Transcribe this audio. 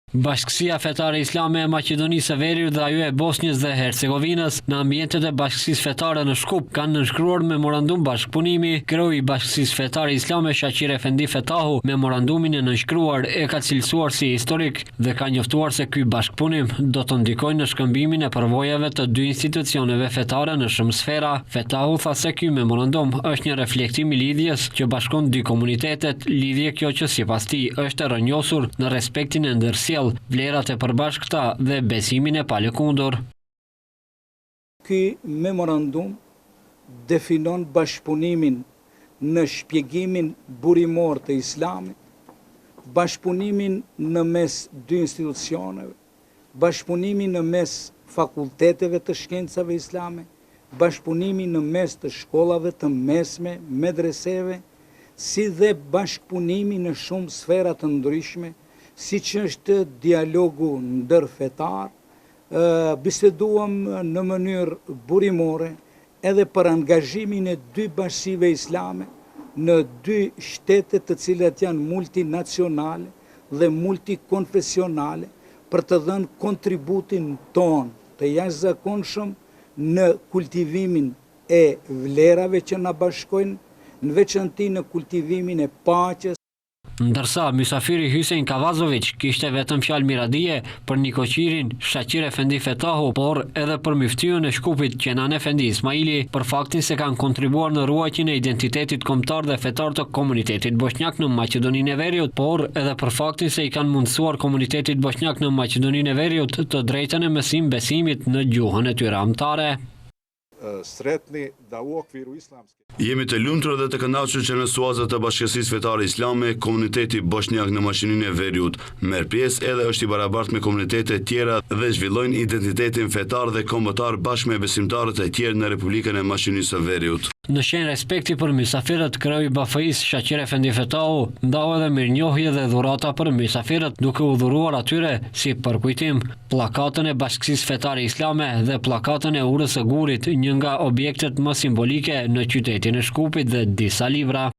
Bashkësia Fetare Islame e Maqedonisë së Veriut dhe ajo e Bosnjës dhe Hercegovinës në ambientet e Bashkësisë Fetare në Shkup kanë nënshkruar memorandum bashkëpunimi. Kreu i Bashkësisë Fetare Islame Shaqir Efendi Fetahu memorandumin e nënshkruar e ka cilësuar si historik dhe ka njoftuar se ky bashkëpunim do të ndikojë në shkëmbimin e përvojave të dy institucioneve fetare në shumë sfera. Fetahu tha se ky memorandum është një reflektim i lidhjes që bashkon dy komunitetet, lidhje kjo që sipas tij është e rrënjosur në respektin e ndërsjellë, vlerat e përbashkëta dhe besimin e palëkundur. Ky memorandum definon bashkëpunimin në shpjegimin burimor të Islamit, bashkëpunimin në mes dy institucioneve, bashkëpunimin në mes fakulteteve të shkencave islame, bashkëpunimin në mes të shkollave të mesme, medreseve, si dhe bashkëpunimi në shumë sfera të ndryshme, siç është dialogu ndërfetar, biseduam në mënyrë burimore edhe për angazhimin e dy bashkësive islame në dy shtete të cilat janë multinacionale dhe multikonfesionale për të dhënë kontributin tonë të jashtëzakonshëm në kultivimin e vlerave që na bashkojnë, në veçanti në kultivimin e paqes. Ndërsa, mysafiri Hysein Kavazoviq kishte vetëm fjalë miradije për nikoqirin Shaqir Efendi Fetahu, por edhe për myftiun e Shkupit, Qenan Efendi Ismaili, për faktin se kanë kontribuar në ruajtjen e identitetit kombëtar dhe fetar të komunitetit boshnjak në Maqedoninë e Veriut, por edhe për faktin se i kanë mundësuar komunitetit boshnjak në Maqedoninë e Veriut të drejtën e mësim-besimit në gjuhën e tyre amtare. Sretni da u okviru islamske. Jemi të lumtur dhe të kënaqur që në suaza të Bashkësisë Fetare Islame, komuniteti boshnjak në Maqedoninë e Veriut merr pjesë edhe është i barabartë me komunitetet tjera dhe zhvillojnë identitetin fetar dhe kombëtar bashkë me besimtarët e tjerë në Republikën e Maqedonisë së Veriut. Në shenjë respekti për mysafirët, kreu i BFI-së, Shaqir Efendi Fetahu, ndau edhe mirënjohje dhe dhurata për mysafirët, duke u dhuruar atyre si përkujtim. Pllakatën e Bashkësisë Fetare Islame dhe pllakatën e Urës së Gurit, një nga objektet më simbolike në qytetin e Shkupit dhe disa libra.